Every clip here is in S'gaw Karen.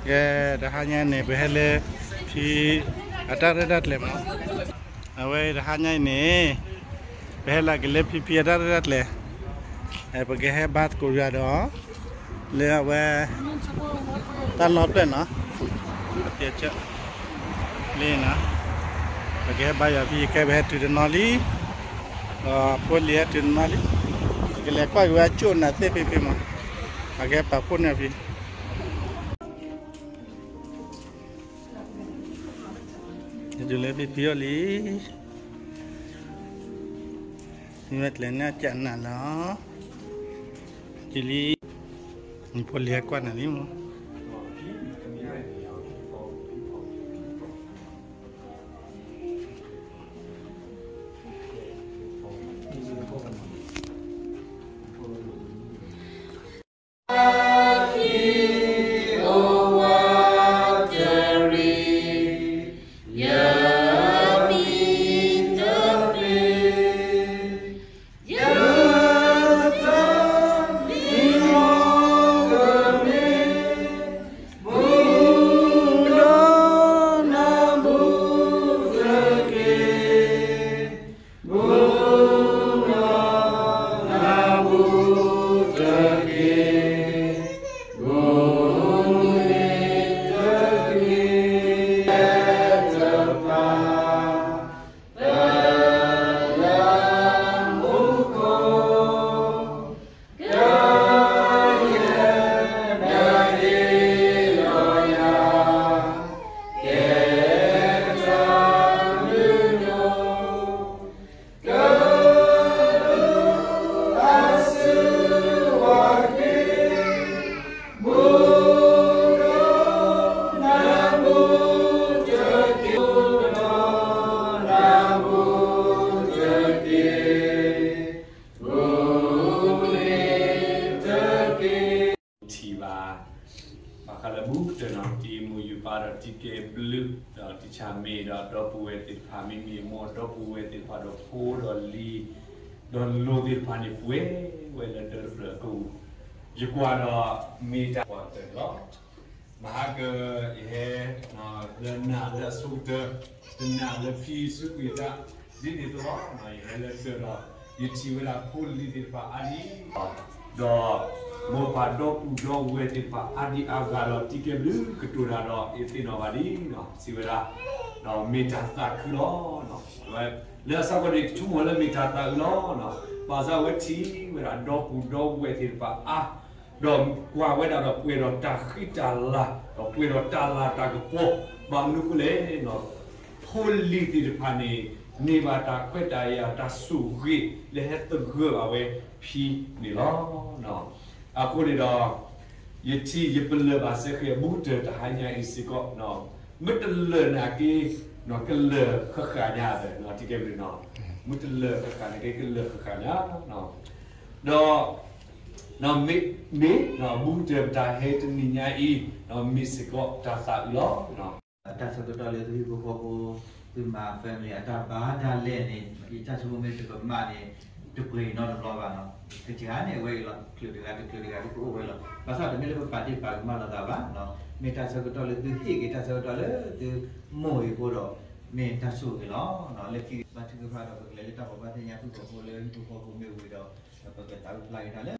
ကဲ, တဟါညါန့ၣ် ပဟဲလၢဖံအတၢ်ရဲၣ်တၢ်ကျဲၤမး, အဝဲတဟါညါအံၤန့ၣ် ပဟဲလၢကလဲၤဖံဖံအတၢ်ရဲၣ်တၢ်ကျဲၤ, ပကဟဲဘါသကိးယွၤဒီး လၢအဝဲ တၢ်လီၢ်ဖျၢၣ်နီၤ, လံနီၤ, ပကဟဲဘါယွၤဖံ ခဲ ပဟဲတုၤတနီၤလံ, ဒီးဖိလံၤဟဲတုၤတနီၤလံ, ပကလဲၤကွၢ်က့ၤဝဲအကၠိၣ်နၢ်သ့ၣ်ဖံဖံမး, အကဟဲပာ်ဖှိၣ်န့ၢ်ဖံ တုၤလၢဖံဖံအီၤလံ, မ့ၢ်ကျဲၤန့ၢ်ကနၣ်လီၤ, တုၤလံ, ဖိလံၤဟဲကွၢ်နၤလံမး.ထံၣ်ဘၣ် ဘၣ်ဃးလၢဘူးကတၢၢ်နီၤ တံၤမိၢ်ယုၢ်ပၢ်ဒီးတံၤကဲဘျုး ဒီးတံၤဆၣ်မ့ၢ်ဒီးဒီပုၢ်ဝဲၢ်သ့ၣ်တဖၣ် မ့မ့ၢ်အမိၢ်ဒီပုၢ်ဝဲၢ်သ့ၣ်တဖၣ် ဒီးဖိဒီးလံၤ ဒီးလိၤသ့ၣ်တဖၣ်န့ၣ် ပှဲၤဝဲလၢဒၢတဖျၢၣ်အကဝူၣ် ယကွၢ်ဒီးမ့ၢ်တၢ်ကွၢ်တၢၢ်န့ၣ်လီၤ. မဟါက ယဟဲ လၢနၢ်လၢအဆိကတၢၢ် တနၢ်လၢဖံစုကွံာ်တၢ် ဒ်န့ၣ်အသိးလီၤ. ယဟဲလၢတၢၢ်ဒီး ယထံၣ်ဝဲဒၣ်ဖိလံၤသ့ၣ်တဖၣ်အါဒံအါဂၤ ဒီးမိၢ်ပၢ်ဒီပုၢ်ဒီဝဲၢ်သ့ၣ်တဖၣ်အါဒံအါဂၤဒီး တံၤကဲဘျုးကတိၤတၢ်ဒီး ယသ့ၣ်နီၣ်ဘၣ်ဒ် စံးဝဲဒၣ် ဒီးမ့ၢ်တၢ်သးခုလီၤ. လၢအစးကီးန့ၣ် ဆိကမိၣ်လၢမ့ၢ်တၢ်သးအုးလီၤ. ဘၣ်ဆၣ်ဝဲထံၣ်ဝဲဒၣ်ဒီပုၢ်ဒီဝဲၢ်သ့ၣ်တဖၣ်အါ ဒီးကွၢ်ဝဲဒၣ်ဒီးပှဲၤဒီးတၢ်ဃံတၢ်လၤ ဒီးပှဲၤဒီးတၢ်လၤတၢ်ကပီၤ ဘၣ်မနုၤအဃိလဲၣ် ဖိလံၤသ့ၣ်တဖၣ်န့ၣ် န့ၢ်ဘၣ်တၢ်ခွဲးတၢ်ယာ်တၢ်ဆိၣ်ဂ့ၤ လၢဟဲသဂၢၢ်ဘၣ်ဝဲဖံန့ၣ်လီၤ. အဃိန့ၣ်ဒီး ယထံၣ်ယပလၢၢ်ဘၣ်စ့ၢ်ကီး ဘူးကတၢၢ်တဟါညါအံၤစ့ၢ်ကီး မ့ၢ်တလၢာ်နာ်က့ ကလၢာ်ဃၣ်ဃၣ်ညါ တံၤကဲဘျုးနီၤ မ့ၢ်တလၢာ်ဃၣ်ဃၣ်နာ်က့ ကလၢာ်ဃၣ်ဃၣ်ညါ ဒီး မ့ၢ် မ့ၢ် ဘူးကတၢၢ်ပတၢ်ဟဲတနံၤညါအံၤ မ့ၢ်စ့ၢ်ကီးတၢ်သးအုးလီၤ. တၢ်ဆၢကတီၢ်လၢသုဟံၣ်ဖိဃီဖိ သုမၤ family အတၢ်ဘါတၢ်လဲၢ်န့ၣ် ယတၢ်ဆိကမိၣ်မ့ၢ်တကမၣ်န့ၣ် တပှဲၤနီတဘျီဘၣ်နီၤ. ကစှၤန့ၣ် အဝဲအံၤလီၤ ချုးတဂၤတချုးတဂၤ သုကအိၣ်ဝဲလီၤ. ဘၣ်ဆၣ်တမ့ၢ်လၢပပာ်တ့ၢ်ပာ်ကမၣ်လိာ်သးဘၣ်နီၤ. မ့ၢ်တၢ်ဆၢကတီၢ်လၢသုဟ့ၣ်က့ၤတၢ်ဆၢကတီၢ်လၢသုမိၢ်အံၤအဃိဒီး မ့ၢ်တၢ်ဆိၣ်ဂ့ၤလီၤ. လၢခံဘါထုကဖၣ်ဒီး ပကလဲၤလၢတၢ်ဖီၣ်ဘၣ်သ့ၣ်ညါ ဟံၣ်ဖိဃီဖိလၢဟံၣ်ဖိဃီဖိမ့ၢ်ဝံၤဒီး ပကသးဝံၣ်ဖျါက့ၤတၢ်လၢ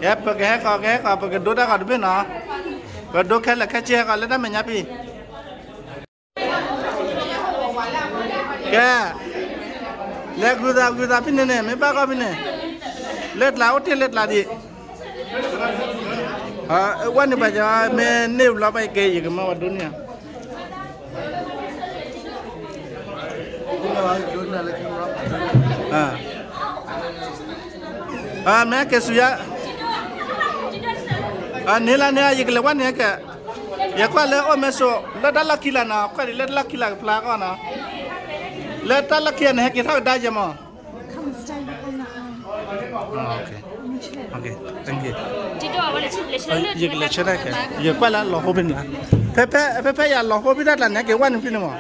ကဲ ပကဟဲဃီၤ ကဟဲဃီၤ ပကဒိတၢ်ဃီၤတဘ့ၣ်နီၤ. ပဒိခဲလၢာ်ခဲဆ့ဟဲဃီၤလၢတၢ်မဲာ်ညါဖံ ကဲ လဲၤဂုၤသးဂုၤသးဖဲန့ၣ်န့ၣ် မ့ၢ်ဘၣ်ကီၢ်ဖဲန့ၣ် လၢကျါအိၣ်တ့ၢ်လၢကျါဒံး ဝဲန့ၣ်ပှၤကညီ မ့ၢ်န့ၢ်ဘျီဘၣ်က့ၤ ယကမၢဝဲဒိန့ၢ် မ့ၢ်ဟဲက့ၤဆူယၤ န့ၣ်လၢန့ၣ် ယကလဲၤဝဲန့ၣ်ဟဲက့ၤ ယကွၢ်လၢအိၣ်မဲစိး လၢတၢ်လီၢ်ခံလၢ်နီၤ ကွၢ်ဒ်လၢတၢ်လီၢ်ခံလၢ်ကဖျါကီၢ်နီၤ လၢတၢ်လီၢ်ခံန့ၣ် ဟဲက့ၤထီၣ်ကဒါယဲမး ယကလဲၤဆၢဒၣ်က့ၤ ယကွၢ်လၢလီၤဟိဖဲန့ၣ် ဖဲဖဲ ဖဲဖဲယလီၤဟိဖဲတၢ်ကျါန့ၣ် ဟဲက့ၤဝဲန့ၣ်ဖဲန့ၣ်မး ဟါ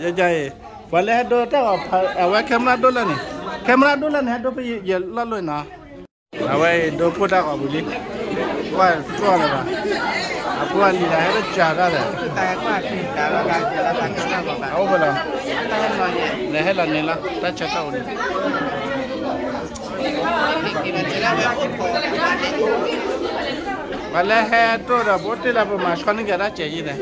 ယယအံၤ ပှၤလၢဟဲဒိတၢ်ဂီၤ, အဝဲ camera ဒိလၢန့ၣ်, camera ဒိလၢန့ၣ် ဟဲဒိဖဲယလီၢ်လီၢ်နီၤ. အဝဲအံၤဒိဖိတၢ်ဂီၤပူၤလံ, ကွၢ်တြီၢ်လၢၤဘၣ်, အဖိအလံၤဒီးဟဲလၢကၢ်တၢ်လဲၣ်, အိၣ်ဖဲလီၤ, လဲၤဟဲလီၤန့ၣ်လီၤ, တၢ်ဆၢကတီၢ်အိၣ်န့ၣ် ပှၤလၢဟဲတြီၢ်ဒီး ပအိၣ်တ့ၢ်လၢပမၤဆှီန့ၢ်က့ၤတၢ်စဲးယံၤလဲၣ်.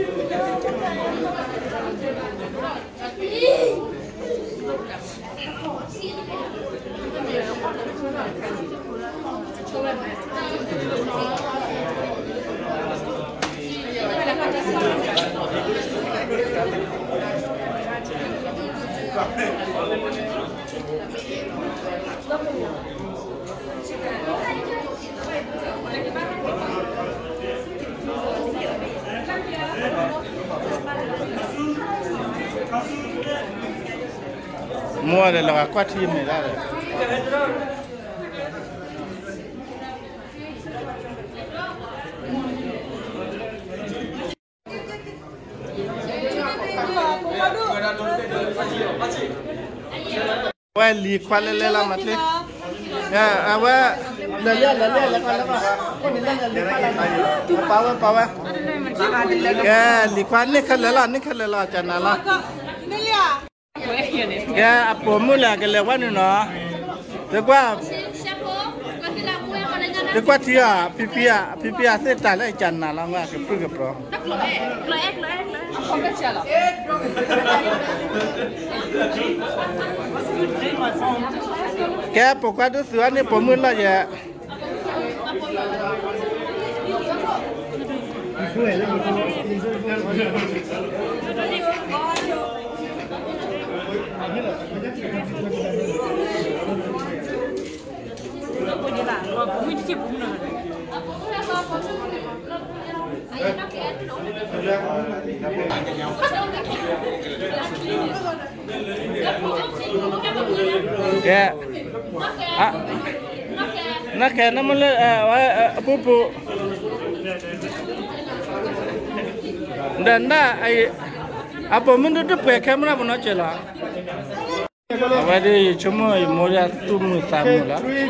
မိၢ်ဒီးလီၤဂာ်ကွၢ်ထံမဲာ်ဒၣ်ဒီး အဝဲလံၤခွါလဲလဲလီၤမၤချ့, အဝဲ, လဲၤလံၤလဲၤလံၤလဲၤခွါလဲခွါ, ပာ်ဝဲပာ်ဝဲ, ကဲလံၤခွါန့ၢ်ခဲလၢာ်လီၤ န့ၢ်ခဲလၢာ်လီၤ ကနၤလီၤ. ကဲအပိာ်မုၣ်လဲၣ် ကလဲၤဝဲနုၤနီၤ, တကွၢ်, တကွၢ်ထံအီၤ ဖံဖံဧါ ဖံဖံအသ့ၣ်တၢ်လၢကနၤလီၤ ကပြုၢ်ကပြီၤ, ကဲပိာ်ခွါဒုးသုးအီၤန့ၣ်ပိာ်မုၣ်လီၤယဲၢ် ကဲ, နကဲနမ့ၢ်လၢ, အပူၤပူၤ, ဒီးန, အပိာ်မုၣ်ဒုးတပှဲၤခဲမုၢ်နၢ်ပူၤနီတစဲး လီၤ. အဝဲဒၣ်ယဆိကမိၣ်ယမိၢ်ဒၣ်သူၣ်မုာ်သးမုာ်လီ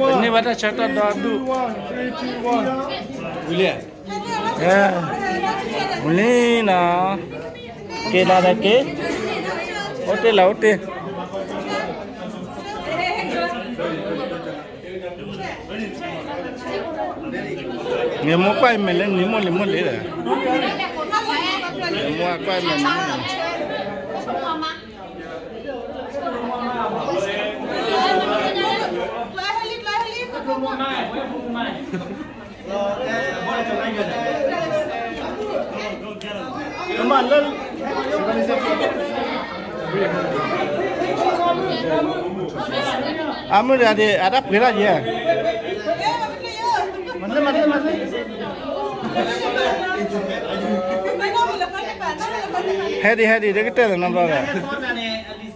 ၤ, န့ၢ်ဘၣ်တၢ်ဆၢကတီၢ်ဒီဒူၣ်, ဝံၤလံ, ဝံၤလံနီၤ, က့ၤလီၤဒီးက့ၤ, အိၣ်တ့ၢ်လီၤအိၣ်တ့ၢ် မ့ၢ်မိၢ်ကွၢ်အံၤမဲာ်လၢနံၤမိၢ်လံၤမိၢ်လံၤဒီး, မ့ၢ်မိၢ်ကွၢ်အံၤမဲာ်နံၤမိၢ်လံၤ, အမ့ၢ်ဒၣ်ဒ် အတၢ်ပှ့ၤတၢ်ယဲၢ်, ဟဲဒ်ဟဲဒ် တကတဲာ်လီၤနီတဘျီဒီး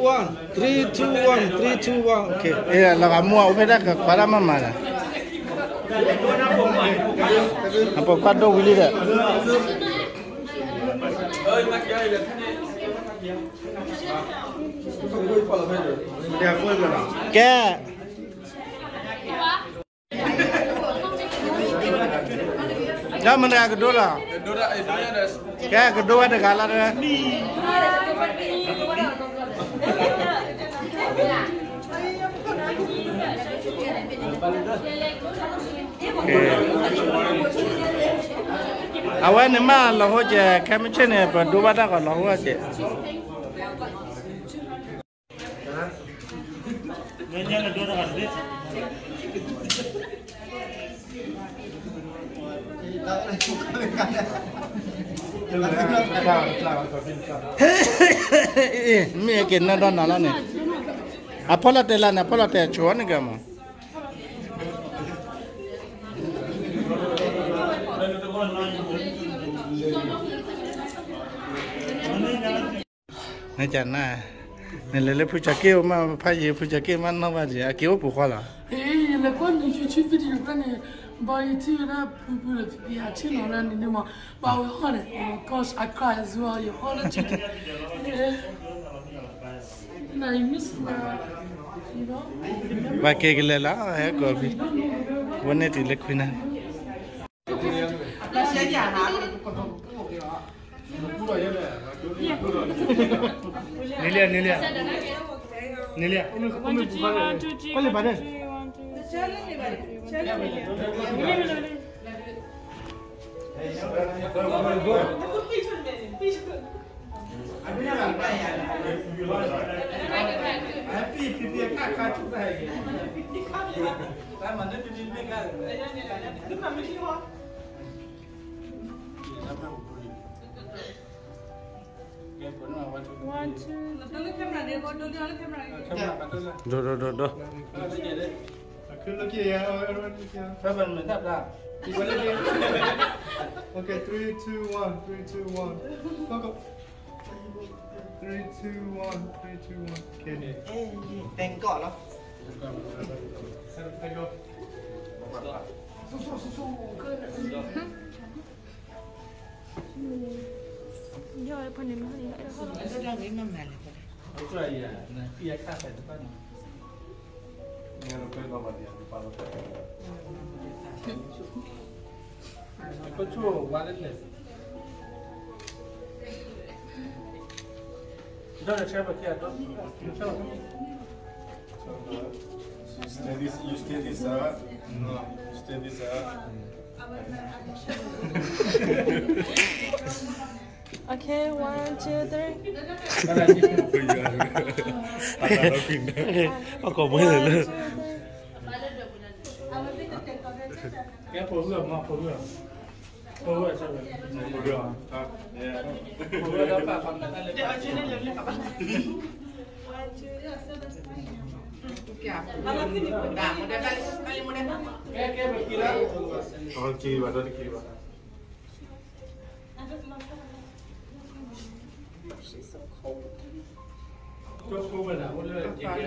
one, three, two, one, three, two, one, okay. လီၤဂာ်မိၢ်အိၣ်ဖဲဒၣ်ကခွါတၢ်မၤမၤဒီး, အပိာ်ခွါဒိၣ်ဝံၤလံဒီး, ကဲ ဒ်မနုၤအကဒိလီၤ, ကဲကဒိဝဲတဂၤလီၤ, အဝဲန့ၣ်မ့ၢ်လီၤဟိကဲး ခဲမုၢ်ဆ့ၣ်န့ၣ် ပဒိဘၣ်တၢ်ဂီၤလီၤဟိကဲး မ့ၢ်က့ၤနၢ်ဒီးနၤလီၤန့ၣ်, အဖီလာ်တဲလၢန့ၣ် အဖီလာ်တဲဆိန့ၣ်ကမး, နကနၣ်, နလဲၤလၢဖုကၠီက့ၣ်အိၣ်မး ဖးယံၤ ဖုကၠီက့ၣ်မးနီၢ်ဘၣ်ဒံး အက့ၤအိၣ်ပူၤဃီလီၤ, ယလဲၤကွၢ်န YouTube video ဖဲန့ၣ်, ဘၣ်ယထံၣ်ဝဲဒၣ်ဖုဖုလၢဖံဖံအထံၣ်နီၤလၢနံၤဒုမး, ဘၣ်ဝဲဟီၣ်န့ၣ်, oh my gosh, I cry as well, ယဟီၣ်လၢထံၣ်န့ၣ်, and I miss her, you know. ဘၣ်က့ၤကလဲၤလီၤ ဟဲကိးဖံ, ဝဲန့ၣ်တုၤလၢခွံနၣ်ရံၣ် Nelia, Nelia. Nelia. One, two, three, one, two, three, one, two, three. One, two, three. ဒိ ဒိ ဒိ ဒိ Okay, three, two, one, three, two, one. Go, go. Three, two, one, three, two, one. Okay. Thank God လီၤ. You stay this, you stay this, uh, you stay this, uh. Okay, one, two, three. အကီၢ်မွဲလၢ ကဲ ဖိးဝဲမး ဖိးဝဲ, ဖိးဝဲ, ဖိးဝဲ, ဖိးဝဲဒီးပာ်ခီ ကဲ ကဲ ပက့ၤလီၤ. အက့ၤဘၣ် ဒီးတက့ၤဘၣ်. She's so cold. ကၠိခိၣ်ဝဲဒၣ် အိၣ်လၢက့ၤကဲ,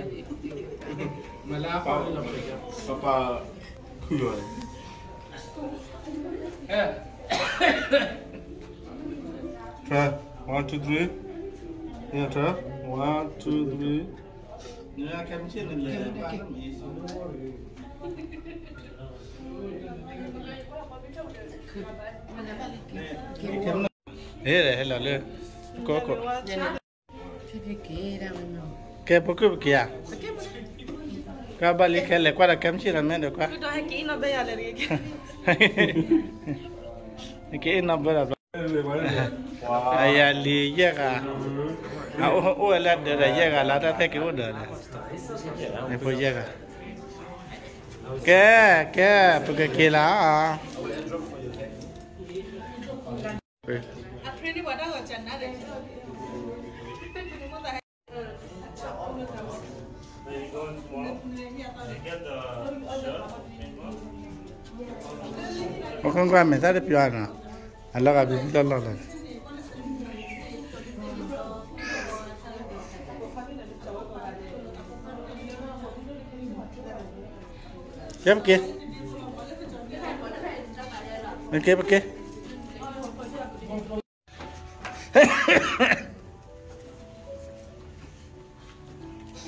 မလါပၢ်လီၤပှဲၤကဲ, ပပၢ်ခုၣ်လီၤ. အဲ Try. One, two, three. Yeah, try. One, two, three. နကဲမ့ၢ်ဆ့ၣ်နလဲၤဘၣ်မ့ၢ် ဟဲဒီးဟဲလီၤလၢ ကီၢ်ခိၣ်, ကဲ ပက့ၤပက့ၤဧါ, ကဘၣ်လံခဲလဲၣ် ကွၢ်ဒီးကဲမ့ၢ်ဆ့ၣ်နီၤ မ့ၢ်ဒီးကွၢ်, က့ၤအ့ၣ်နီၢ်ဘၢဒီးဘျီ, အယၤလံယဲၢ်ဂၤ, အအိၣ်ဝဲလၢဒၢးဒီးယဲၢ်ဂၤလၢ တၢ်သ့ၣ်က့ၤအိၣ်ဒီးဒီး, ဖိယဲၢ်ဂၤ, ကဲ ကဲ ပကက့ၤလီၤ. OK, ကွၢ်မဲာ်သၣ်တပျီနီၤ, အလီၤဂာ်ဘျုးဘျုးလီၢ်လီၢ်လီၤ. ကဲ ပက့ၤ, ပက့ၤ ပက့ၤ.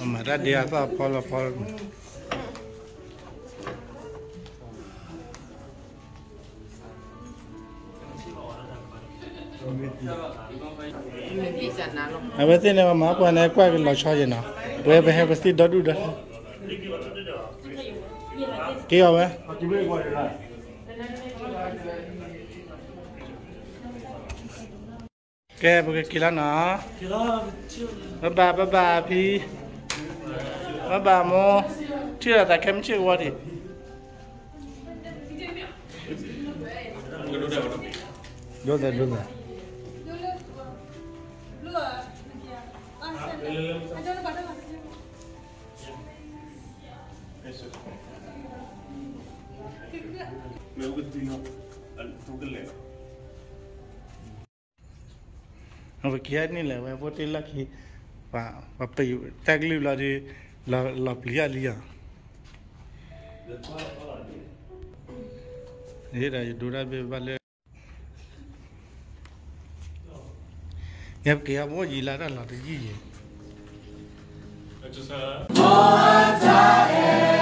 မၤတၢ်ဒ့အသၣ်ဖီလီၤဖီလီၤ. အဝဲသ့ၣ်န့ၣ် ပမၤပှၤန့ၣ် ကွၢ်က့ၤလီၤဆီယဲၢ်နီၤ, ပဝဲပဟဲပသံဒီဒူၣ်ဒီး, က့ၤအီၤဝဲ. ကဲ ပကက့ၤလီၤနီၤ, ဘၣ်ဘၣ် ဘၣ်ဘၣ်ဖံ, ဘၣ်ဘၣ်မိၢ်, ထံၣ်လိာ်သးခဲမုၢ်ဆ့ၣ်ကဝီၤဒံး. ဒိၣ်သဲးဒိၣ်သဲး. ပက့ၤန့ၣ်လဲၣ် ဝဲဖိတ့ၢ်လီၢ်ခံ, ပှၤပတၢ်ကလုၢ်ဘျီဒီး လီၤပျံၤအလံဧါ. ဟ့ၣ်ဒီးယဒိတၢ်ဘ့ၣ်ဘၣ်လၢ ကဲပက့ၤအမိၢ်ယံၤလၢတၢ်လီၤတယံာ်ယံၤ တၢ်အဲ